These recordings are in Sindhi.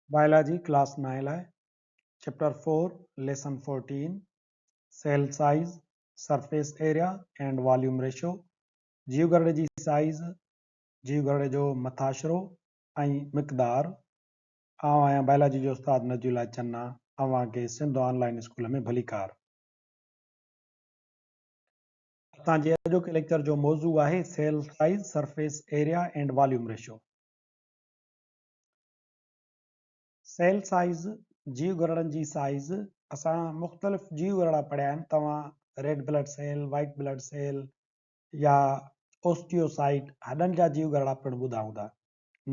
بائلاجي ڪلاس نائين لاء chapter 4 lesson 14 cell size, surface area and volume ratio, جيوگهرڙي جي سائيز، جيوگهرڙي جو مٿاڇرو ۽ مقدار. آئون آهيان بائلاجي جو استاد نجي الله چنا، اوهان کي سنڌ آن لائين اسڪول ۾ ڀليڪار. اسان جي اڄوڪي ليڪچر جو موضوع آهي cell size, surface area and volume ratio. Cell size, جيوگهرڙن جي سائيز، اسان مختلف جيوگهرڙا پڙهيا آهن، توهان red blood cell, white blood cell يا اوسٽيوسائيٽ، هڏن جا جيوگهرڙا پڻ ٻڌا هوندا.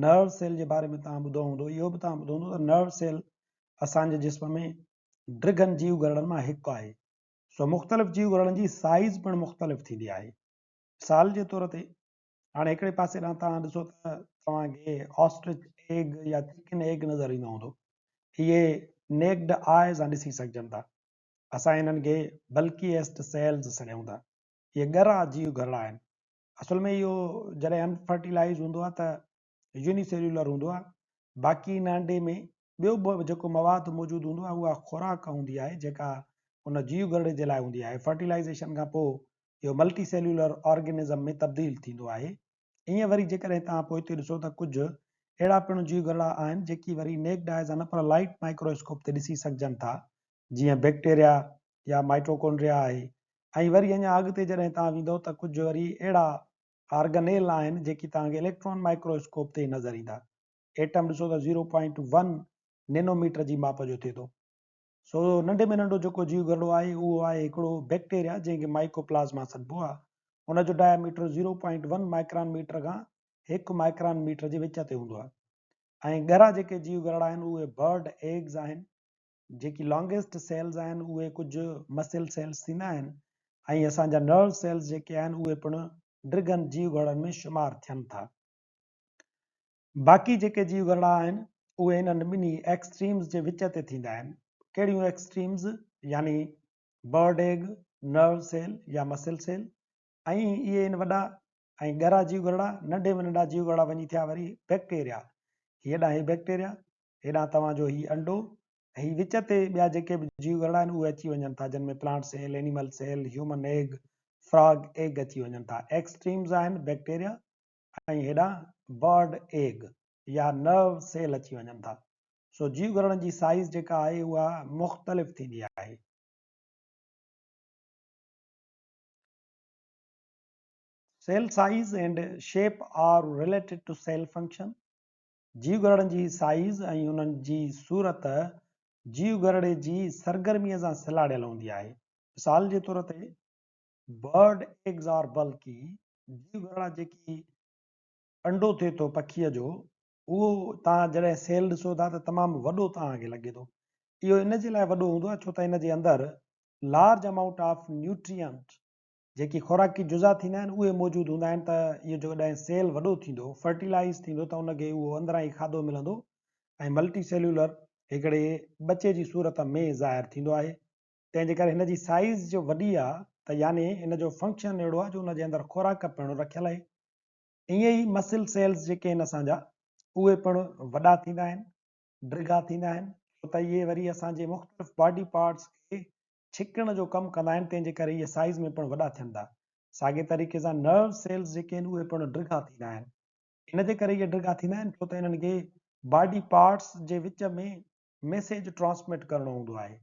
نرو سيل جي باري ۾ توهان ٻڌو هوندو، اهو به توهان ٻڌو هوندو ته نرو سيل اسان جي جسم ۾ ڊگهن جيوگهرڙن مان هڪ آهي. سو مختلف جيوگهرڙن جي سائيز پڻ مختلف ٿيندي آهي. مثال جي طور تي هاڻي هڪڙي پاسي ڏانهن توهان ڏسو ته توهان کي آسٽرچ ايگ يا چڪن ايگ نظر ايندو هوندو. اهي نيڪڊ آء سان ڏسي سگهجن ٿا. اسان انهن کي بلڪيئسٽ سيلز سڏيون ٿا. اهي ڳرا جيو گهرڙا آهن. اصل ۾ اهو جڏهن انفرٽيلائز هوندو آهي ته يوني سيلولر هوندو آهي. باقي ان انڊي ۾ ٻيو به جيڪو مواد موجود هوندو آهي اها خوراڪ هوندي آهي جيڪا ان جيو گهرڙي جي لاء هوندي آهي. فرٽيلائزيشن کان پوء اهو ملٽي سيلولر آرگنزم ۾ تبديل ٿيندو آهي. ائين وري جيڪڏهن توهان پوئتي ڏسو ته ڪجهه اهڙا پڻ جيوگهرڙا آهن جيڪي وري نيڪڊ آء سان نه پر لائيٽ مائڪرو اسڪوپ تي ڏسي سگهجن ٿا جيئن بيڪٽيريا يا مائٽوڪونڊريا آهي ۽ وري اڃا اڳتي جڏهن توهان ويندؤ ته ڪجهه وري اهڙا آرگنيل آهن جيڪي توهان کي اليڪٽران مائڪرو اسڪوپ تي ئي نظر ايندا. ايٽم ڏسو ته zero point one nano metre جي ماپ جو ٿئي ٿو. سو ننڍي ۾ ننڍو جيڪو جيو گهرڙو آهي اهو آهي هڪڙو بيڪٽيريا جنهن کي مائيڪوپلازما سڏبو آهي. ان جو diameter zero point one micron metre کان هڪ مائڪران ميٽر جي وچ تي هوندو آهي ۽ ڳرا جيڪي جيو گهرڙا آهن اهي برڊ ايگز آهن. جيڪي لانگيسٽ سيلز آهن اهي ڪجهه مسل سيلز ٿيندا آهن ۽ اسان جا نرو سيلز جيڪي آهن اهي پڻ ڊگهن جيو گهرڙن ۾ شمار ٿين ٿا. باقي جيڪي جيوگهرڙا آهن اهي انهن ٻنهي ايڪسٽريمز جي وچ تي ٿيندا آهن. ڪهڙيون ايڪسٽريمز؟ يعني برڊ ايگ، نرو سيل يا مسل سيل ۽ اهي آهن وڏا ۽ ڳرا جيوگهرڙا، ننڍي ۾ ننڍا جيوگهرڙا وڃي ٿيا وري بيڪٽيريا. هيڏانهن هي بيڪٽيريا، هيڏانهن توهان جو هي انڊو ۽ هي وچ تي ٻيا جيڪي به جيوگهرڙا آهن اهي اچي وڃن ٿا جن ۾ plant cell, animal cell, human egg, frog egg اچي وڃن ٿا. ايڪسٽريمز آهن بيڪٽيريا ۽ هيڏانهن برڊ ايگ يا نرو سيل اچي وڃن ٿا. سو جيوگهرڙن جي سائيز جيڪا آهي اها مختلف ٿيندي آهي. Cell size and shape are related to cell function جيوگهرڙن جي سائيز ۽ انهن جي صورت جيوگهرڙي جي سرگرميء سان سلهاڙيل هوندي آهي. مثال جي طور تي برڊ ايگز آر بلڪي، جيوگهرڙا جيڪي انڊو ٿئي ٿو پکيء جو اهو توهان جڏهن سيل ڏسو ٿا ته تمام وڏو توهان کي لڳي ٿو. اهو ان جي لاء وڏو هوندو آهي ڇو ته ان جي اندر لارج امائونٽ آف نيوٽرينٽ جيڪي خوراڪي جزا ٿيندا آهن اهي موجود هوندا آهن ته اهو جيڪڏهن سيل وڏو ٿيندو فرٽيلائز ٿيندو ته ان کي اهو اندران ئي کاڌو ملندو ۽ ملٽي سيلولر هڪڙي ٻچي جي صورت ۾ ظاهر ٿيندو آهي. تنهن جي ڪري هن جي سائيز جو وڏي آ ته يعني ان جو فنڪشن اهڙو آ جو ان جي اندر خوراڪ پڻ رکيل آهي. ائين ئي مسل سيلز جيڪي آهن اسان جا اهي پڻ وڏا ٿيندا آهن، ڊگها ٿيندا آهن ڇو ته اهي وري اسان جي مختلف باڊي پارٽس کي ڇڪڻ جو ڪم ڪندا آهن تنهن جي ڪري اهي سائيز ۾ پڻ وڏا ٿين ٿا. ساڳي طريقي سان نرو سيلز جيڪي آهن اهي پڻ ڊگها ٿيندا آهن. ان جي ڪري اهي ڊگها ٿيندا آهن ڇو ته انهن کي باڊي پارٽس جي وچ ۾ ميسيج ٽرانسمٽ ڪرڻو هوندو آهي.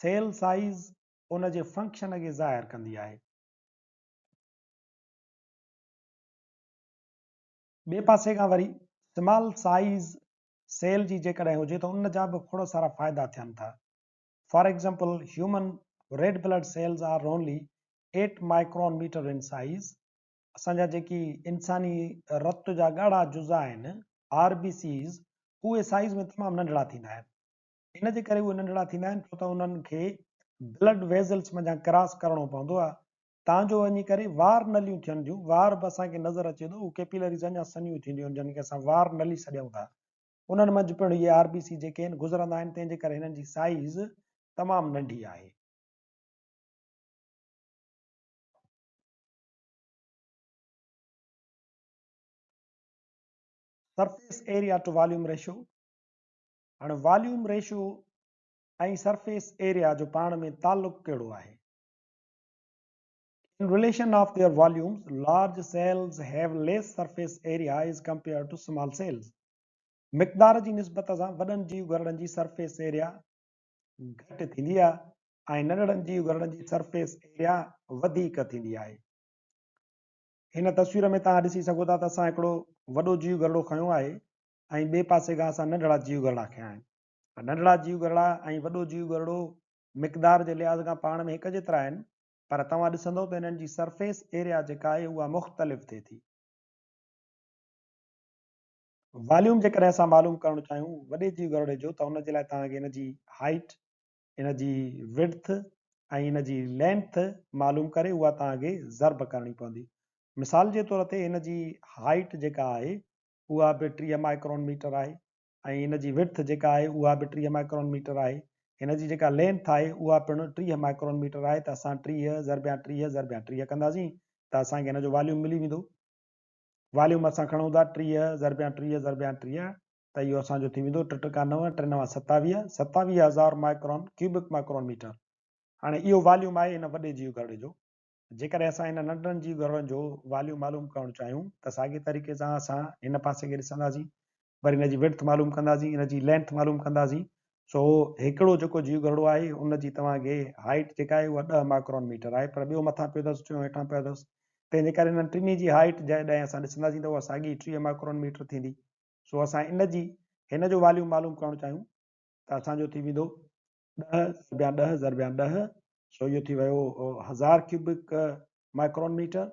سيل سائيز ان جي فنڪشن کي ظاهر ڪندي آهي. ٻئي پاسي کان وري سمال سائيز سيل جي جيڪڏهن هجي ته ان جا به کوڙ سارا فائدا ٿين ٿا. For example human red blood cells are only 8 micron metre in size اسان جا جيڪي انساني رت جا ڳاڙها جزا آهن آر بي سيز اهي سائيز ۾ تمام ننڍڙا ٿيندا آهن. ان جي ڪري اهي ننڍڙا ٿيندا آهن ڇو ته انهن کي بلڊ ويزلس منجهان ڪراس ڪرڻو پوندو آهي تان جو وڃي ڪري وار نليون ٿين ٿيون وار به اسان کي نظر اچي ٿو اهي ڪيپيلريز اڃا سنهيون ٿينديون آهن جن کي اسان وار نلي سڏيون ٿا انهن منجهه پڻ اهي آر بي سي جيڪي آهن گذرندا آهن تنهن جي ڪري هنن جي سائيز تمام ننڍي آهي. Surface area to volume ratio. هاڻي واليوم ريشو ۽ سرفيس ايريا جو پاڻ ۾ تعلق ڪهڙو آهي؟ In relation of their volumes, large cells have less surface area as compared to small cells. مقدار جي نسبت سان وڏن جيو گهرڙن جي سرفيس ايريا گهٽ ٿيندي آهي ۽ ننڍڙن جيو گهرڙن جي سرفيس ايريا وڌيڪ ٿيندي آهي. هن تصوير ۾ توهان ڏسي سگهو ٿا ته اسان هڪڙو وڏو جيو گهرڙو کنيو آهي ۽ ٻئي پاسي کان اسان ننڍڙا جيو گهرڙا کنيا آهن. ننڍڙا جيو گهرڙا ۽ وڏو جيو گهرڙو مقدار جي لحاظ کان پاڻ ۾ هڪ جيترا آهن پر توهان ڏسندؤ ته انهن جي سرفيس ايريا جيڪا آهي اها مختلف ٿئي ٿي. واليوم جيڪڏهن اسان معلوم ڪرڻ چاهيون وڏي جيو گهرڙي جو ته ان جي لاء توهان کي ان جي هائيٽ، ان جي وڊٿ ۽ ان جي لينٿ معلوم ڪري اها توهان کي ضرب ڪرڻي پوندي. مثال جي طور تي ان جي هائيٽ جيڪا آهي اها به 30 مائڪرون ميٽر آهي ۽ ان جي وڊٿ جيڪا آهي اها به 30 مائڪرون ميٽر آهي. هن جي جيڪا لينٿ آهي اها پڻ 30 مائڪرون ميٽر آهي ته اسان 30 ضربيان 30 ضربيان 30 ڪنداسين ته اسان کي هن جو واليوم ملي ويندو. واليوم اسان کڻون ٿا 30 ضربيان 30 ضربيان 30 ته اهو اسان جو ٿي ويندو ٽي ٽڪا نو، ٽي نو ستاويهه، 27 هزار مائڪرون ڪيوبڪ مائڪرون ميٽر. هاڻي اهو واليوم آهي هن وڏي جيو گهرڙي جو. جيڪڏهن اسان هن ننڍڙن جيو گهرڙن جو واليوم معلوم ڪرڻ چاهيون ته ساڳئي طريقي سان اسان هن پاسي کي ڏسنداسين، وري هن جي وڊٿ معلوم ڪنداسين، هن جي لينٿ معلوم ڪنداسين. سو هڪڙو جيڪو جيو گهرڙو آهي ان جي توهان کي هائيٽ جيڪا آهي اها 10 مائڪرون ميٽر آهي پر ٻيو مٿان پيو اٿس ٽيون هيٺان پيو اٿس تنهن جي ڪري هنن ٽنهي جي هائيٽ جڏهن اسان ڏسنداسين ته اها ساڳي 30 مائڪرون ميٽر ٿيندي. سو اسان ان جي هن جو واليوم معلوم ڪرڻ چاهيون ته اسان جو ٿي ويندو 10 ضربيان 10 ضربيان 10 سو اهو ٿي ويو 1000 ڪيوبڪ مائڪرون ميٽر.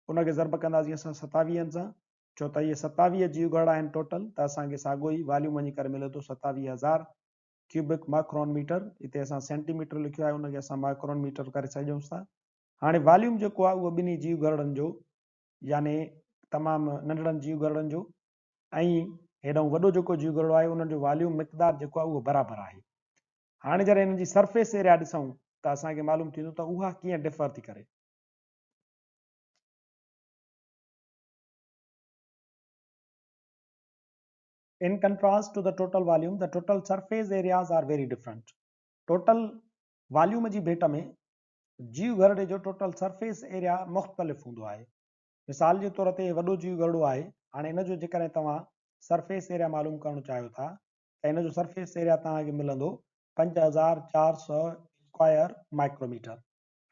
ان کي ضرب ڪنداسين اسان 27 سان ڇو ته اهي 27 جيو گهرڙا آهن ٽوٽل ته اسان کي ساڳو ئي واليوم وڃي ڪري ملي ٿو 27000 ڪيوبڪ مائڪرون ميٽر. هتي اسان سينٽي ميٽر لکيو آهي ان کي اسان مائڪرون ميٽر ڪري ڇڏيون ٿا. هاڻي واليوم جيڪو آهي اهو ٻنهي جيو گهرڙن جو يعني تمام ننڍڙن جيو گهرڙن جو ۽ هيڏانهن وڏو جيڪو جيو گهرڙو آهي انهن جو واليوم مقدار جيڪو آهي اهو برابر آهي. هاڻي جڏهن انهن جي سرفيس ايريا ڏسون ته اسان کي معلوم ٿيندو ته اها ڪيئن ڊفر ٿي ڪري. In contrast to the total volume, the total surface areas are very different. Total volume جي ڀيٽ ۾ جيو گهرڙي جو ٽوٽل سرفيس ايريا مختلف هوندو آهي. مثال جي طور تي هي وڏو جيو گهرڙو آهي، هاڻي ان جو جيڪڏهن توهان سرفيس ايريا معلوم ڪرڻ چاهيو ٿا ته ان جو سرفيس ايريا توهان کي ملندو 5400 اسڪوائر مائڪروميٽر.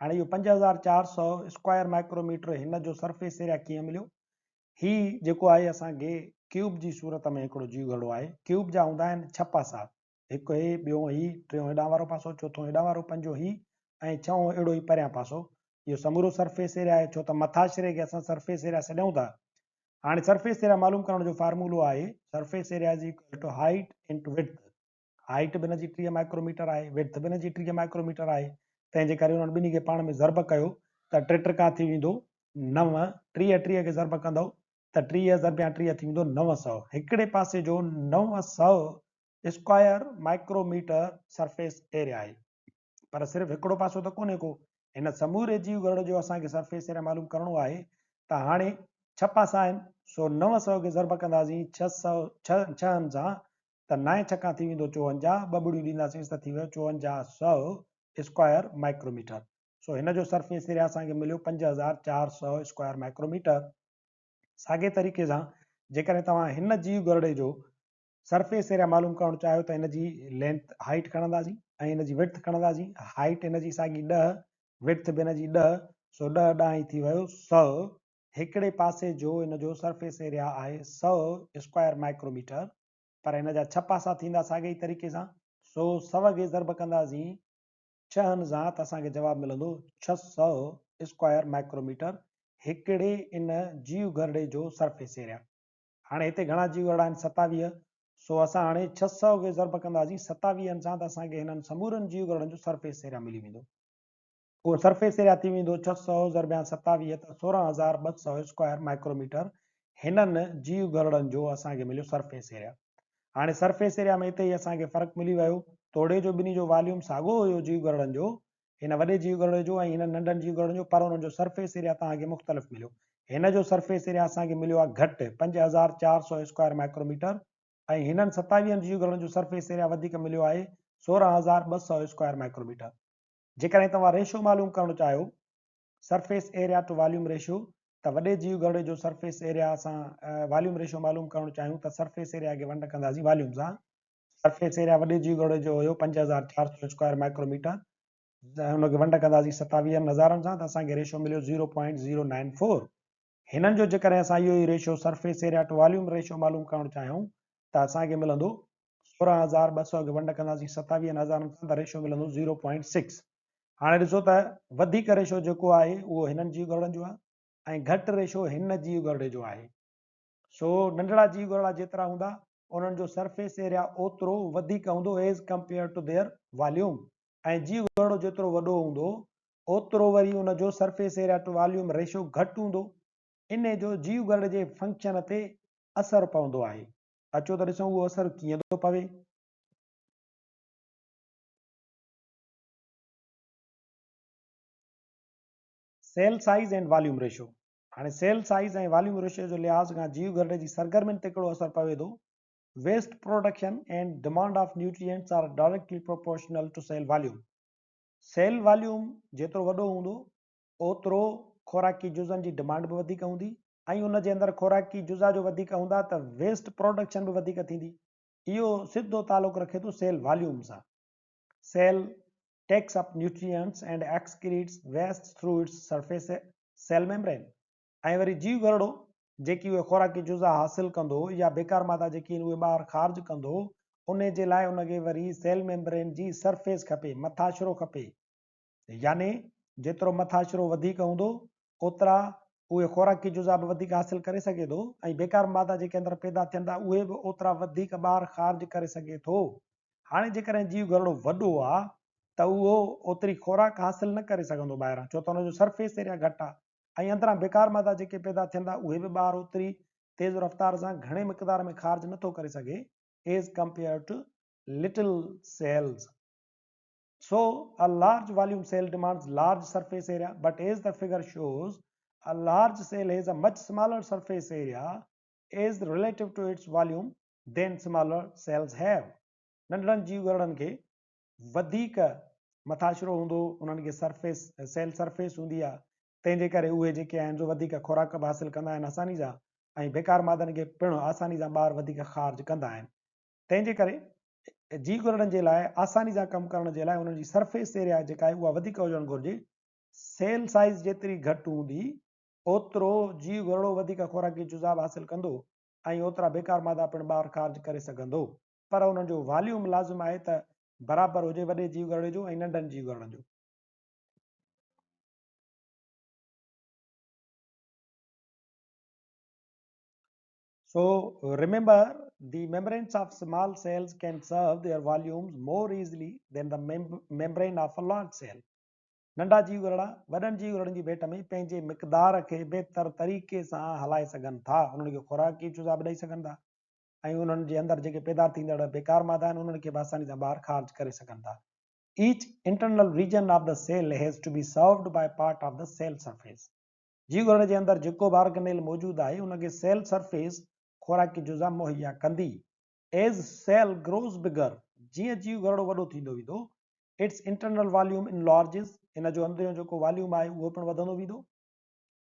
هاڻي اهو 5400 اسڪوائر مائڪروميٽر هن جو سرفيس ايريا ڪيئن مليو؟ هي جيڪو آهي اسان کي ڪيوب جي صورت ۾ هڪڙو جيو گهرڙو آهي. ڪيوب جا هوندا آهن ڇهه پاسا، هڪ هي، ٻيو هي، ٽيون هيڏانهن وارو پاسو، چوٿون هيڏانهن وارو، پنجون هي ۽ ڇهون اهڙو ئي پريان پاسو. اهو سمورو سرفيس ايريا آهي ڇو ته مٿاڇري کي اسان سرفيس ايريا سڏيون ٿا. هاڻي سرفيس ايريا معلوم ڪرڻ جو فارمولو آهي surface area is equal to height into width. Height به هن جي 30 مائڪروميٽر آهي، وڊٿ به هن جي 30 مائڪروميٽر آهي، تنهن جي ڪري انهن ٻنهي کي پاڻ ۾ ضرب ڪيو ته ٽي ٽڪا ٿي ويندو نو، 30 30 کي ضرب ڪندؤ ته 30 ضربيان 30 ٿي ويندو 900. هڪڙي پاسي جو 900 اسڪوائر مائڪروميٽر سرفيس ايريا آهي پر صرف هڪڙو پاسو ته ڪونهي ڪو هن سموري جيو گهرڙ جو اسان کي سرفيس ايريا معلوم ڪرڻو آهي ته هاڻي ڇهه پاسا آهن سو 900 کي ضرب ڪنداسين ڇهه سؤ ڇهه ڇهن سان ته نائين ڇڪان ٿي ويندو 54 ٻه ٻڙيون ڏينداسين ته ٿي ويو 5400 اسڪوائر مائڪروميٽر سو هن جو سرفيس ايريا اسان کي مليو 5400 اسڪوائر مائڪروميٽر. ساڳئي طريقي سان جيڪڏهن توهان هن جيو گهرڙي جو سرفيس ايريا معلوم ڪرڻ چاهيو ته ان جي لينٿ، هائيٽ، کڻنداسين ۽ ان جي وڊٿ کڻنداسين. هائيٽ ان جي ساڳي 10، وڊٿ به ان جي 10، سو 10 ڏانهن ئي ٿي ويو 100. هڪڙي پاسي جو ان جو سرفيس ايريا آهي 100 اسڪوائر مائڪروميٽر، پر ان جا ڇهه پاسا ٿيندا ساڳئي ئي طريقي سان، سو 100 کي ضرب ڪنداسين ڇهن سان ته اسان کي جواب ملندو 600 اسڪوائر مائڪروميٽر هڪڙي ان جيو گهرڙي جو سرفيس ايريا. هاڻي هتي گهڻا جيو گهرڙا آهن 27، سو اسان هاڻي 600 کي ضرب ڪنداسين 27 سان ته اسان کي هنن سمورن جيو گهرڙن جو سرفيس ايريا ملي ويندو. اهو سرفيس ايريا ٿي ويندو 600 ضربيان 27 ته 16200 اسڪوائر مائڪروميٽر هنن جيو گهرڙن جو اسان کي مليو سرفيس ايريا. هاڻي سرفيس ايريا ۾ هتي ئي اسان کي فرق ملي ويو، توڙي جو ٻنهي جو واليوم ساڳو هيو جيو گهرڙن جو، هن وڏي جيو گهرڙي جو ۽ هنن ننڍن جيو گهرڙن جو، پر انهن جو سرفيس ايريا توهان کي مختلف مليو. هن جو سرفيس ايريا اسان کي مليو آهي گهٽ 5400 اسڪوائر مائڪروميٽر. ۽ هنن ستاويهن جيوگهرڙن جو سرفيس ايريا وڌيڪ مليو آهي 16,200 اسڪوائر مائڪروميٽر. جيڪڏهن توهان ريشو معلوم ڪرڻ چاهيو، surface area to volume ratio, ته وڏي جيوگهرڙي جو سرفيس ايريا اسان واليوم ريشو معلوم ڪرڻ چاهيون ته سرفيس ايريا کي ونڊ ڪنداسين واليوم سان. سرفيس ايريا وڏي جيوگهرڙي جو هيو 5,400 اسڪوائر مائڪروميٽر ان کي ونڊ ڪنداسين ستاويهن هزارن سان ته اسان کي ريشو مليو zero point zero nine four. هنن جو جيڪڏهن اسان اهو ئي ratio surface area to volume ratio معلوم ڪرڻ چاهيون ته اسان کي ملندو 16,200 کي ونڊ ڪنداسين ستاويهن هزارن سان ته ريشو ملندو زيرو پوائنٽ سڪس. هاڻي ڏسو ته وڌيڪ ريشو جيڪو آهي اهو هنن جيو گهرڙن جو آهي ۽ گهٽ ريشو هن جيو گهرڙي جو آهي. سو ننڍڙا جيو گهرڙا جيترا هوندا انهن جو سرفيس ايريا اوترو وڌيڪ هوندو as compare to their volume ۽ جيو گهرڙو جيترو وڏو هوندو اوترو وري ان جو surface area to volume ratio گهٽ هوندو. انهي جو جيو گهرڙي جي فنڪشن تي اثر پوندو آهي. اچو ته ڏسون اهو اثر ڪيئن ٿو پوي. Cell size and volume ratio, هاڻي سيل سائيز ۽ واليوم ريشو جو لحاظ کان جيو گهرڙي جي سرگرمين تي ڪهڙو اثر پوي ٿو؟ Waste production and demand of nutrients are directly proportional to cell volume. Cell volume جيترو وڏو هوندو اوترو خوراڪي جزن جي ڊمانڊ به وڌيڪ هوندي ۽ ان جي اندر خوراڪي جزا جو وڌيڪ هوندا ته ويسٽ پروڊڪشن به وڌيڪ ٿيندي. اهو سڌو تعلق رکي ٿو سيل واليوم سان. Cell takes up nutrients and excretes waste through its surface cell membrane ۽ وري جيو گهرڙو جيڪي اهي خوراڪي جزا حاصل ڪندو يا بيڪار مادا جيڪي آهن اهي ٻاهر خارج ڪندو انهي جي لاء ان کي وري سيل ميمبرين جي سرفيس کپي، مٿاڇرو کپي يعني جيترو مٿاڇرو وڌيڪ هوندو اوترا اهي خوراڪي جزا به وڌيڪ حاصل ڪري سگهي ٿو ۽ بيڪار مادا جيڪي اندر پيدا ٿين ٿا اهي به اوترا وڌيڪ ٻاهر خارج ڪري سگهي ٿو. هاڻي جيڪڏهن جيو گهرڙو وڏو آ ته اهو اوتري خوراڪ حاصل نه ڪري سگهندو ٻاهران ڇو ته ان جو سرفيس ايريا گهٽ آ ۽ اندران بيڪار مادا جيڪي پيدا ٿين ٿا اهي به ٻاهر اوتري تيز رفتار سان گهڻي مقدار ۾ خارج نه ٿو ڪري سگهي as compared to little cells. So a large volume cell demands large surface area but as the figure shows a large cell has a much smaller surface area as relative to its volume than smaller cells have. ننڍڙن جيوگهرڙن کي وڌيڪ مٿاڇرو هوندو، انهن کي سرفيس، سيل سرفيس هوندي آهي، تنهن جي ڪري اهي جيڪي آهن سو وڌيڪ خوراڪ به حاصل ڪندا آهن آساني سان ۽ بيڪار مادن کي پڻ آساني سان ٻاهر وڌيڪ خارج ڪندا آهن. تنهن جي ڪري جي گهرڙن جي لاء آساني سان ڪم ڪرڻ جي لاء انهن جي سرفيس ايريا جيڪا آهي اها وڌيڪ هجڻ گهرجي. سيل سائيز جيتري گهٽ هوندي اوترو جي گهرڙو وڌيڪ خوراڪي جزا به حاصل ڪندو ۽ اوترا بيڪار مادا پڻ ٻاهر خارج ڪري سگهندو. پر انهن جو واليوم لازم آهي ته برابر هجي وڏي جيوگهرڙي جو ۽ ننڍن جيوگهرڙن جو. So remember the membranes of small cells can serve their volumes more easily than the membrane of a large cell. ننڍا جيوگهرڙا وڏن جيوگهرڙن جي ڀيٽ ۾ پنهنجي مقدار کي بهتر طريقي سان هلائي سگهن ٿا، انهن کي خوراڪي جزا به ڏئي سگهن ٿا. ۽ انهن جي اندر جيڪي پيدا ٿيندڙ بيڪار مادا آهن انهن کي به آساني سان ٻاهر خارج ڪري سگهن ٿا. Each internal region of the cell has to be served by part of the cell surface. جيوگهرڙي جي اندر جيڪو به آرگنيل موجود آهي ان کي سيل سرفيس خوراڪي جزا مهيا ڪندي. As cell grows bigger، جيئن جيوگهرڙو وڏو ٿيندو ويندو، its internal volume enlarges، ان جو اندريون جيڪو واليوم آهي اهو پڻ وڌندو ويندو.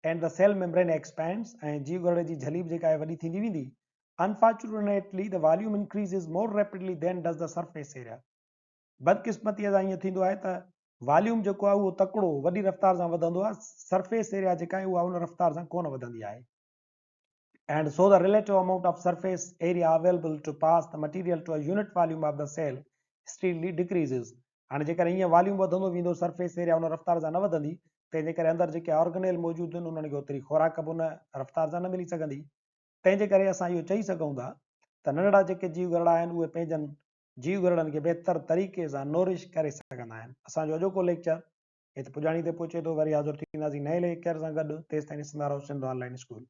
And the cell membrane expands ۽ جيوگهرڙي جي جھلي به جيڪا آهي وڏي ٿيندي ويندي. Unfortunately the volume increases more rapidly than does the surface area. بدقسمتيء سان ائين ٿيندو آهي ته واليوم جيڪو آهي اهو تڪڙو وڏي رفتار سان وڌندو آهي سرفيس ايريا جيڪا آهي اها ان رفتار سان ڪونه وڌندي آهي. And so the relative amount of surface area available to pass the material to a unit volume of the cell steadily decreases. هاڻي جيڪڏهن ائين واليوم وڌندو ويندو سرفيس ايريا ان رفتار سان نه وڌندي تنهن جي ڪري اندر جيڪي آرگنيل موجود آهن انهن کي اوتري خوراڪ به ان رفتار سان نه ملي سگهندي تنهن جي ڪري اسان اهو چئي سگهون ٿا ته ننڍڙا جيڪي جيو گهرڙا آهن اهي پنهنجن جيو گهرڙن کي بهتر طريقي سان نورش ڪري سگهندا آهن. اسان جو اڄوڪو ليڪچر هت پڄاڻي تي پهچي ٿو وري حاضر ٿينداسين نئين ليڪچر سان گڏ تيستائين ڏسندا رهو سنڌ آن لائين اسڪول.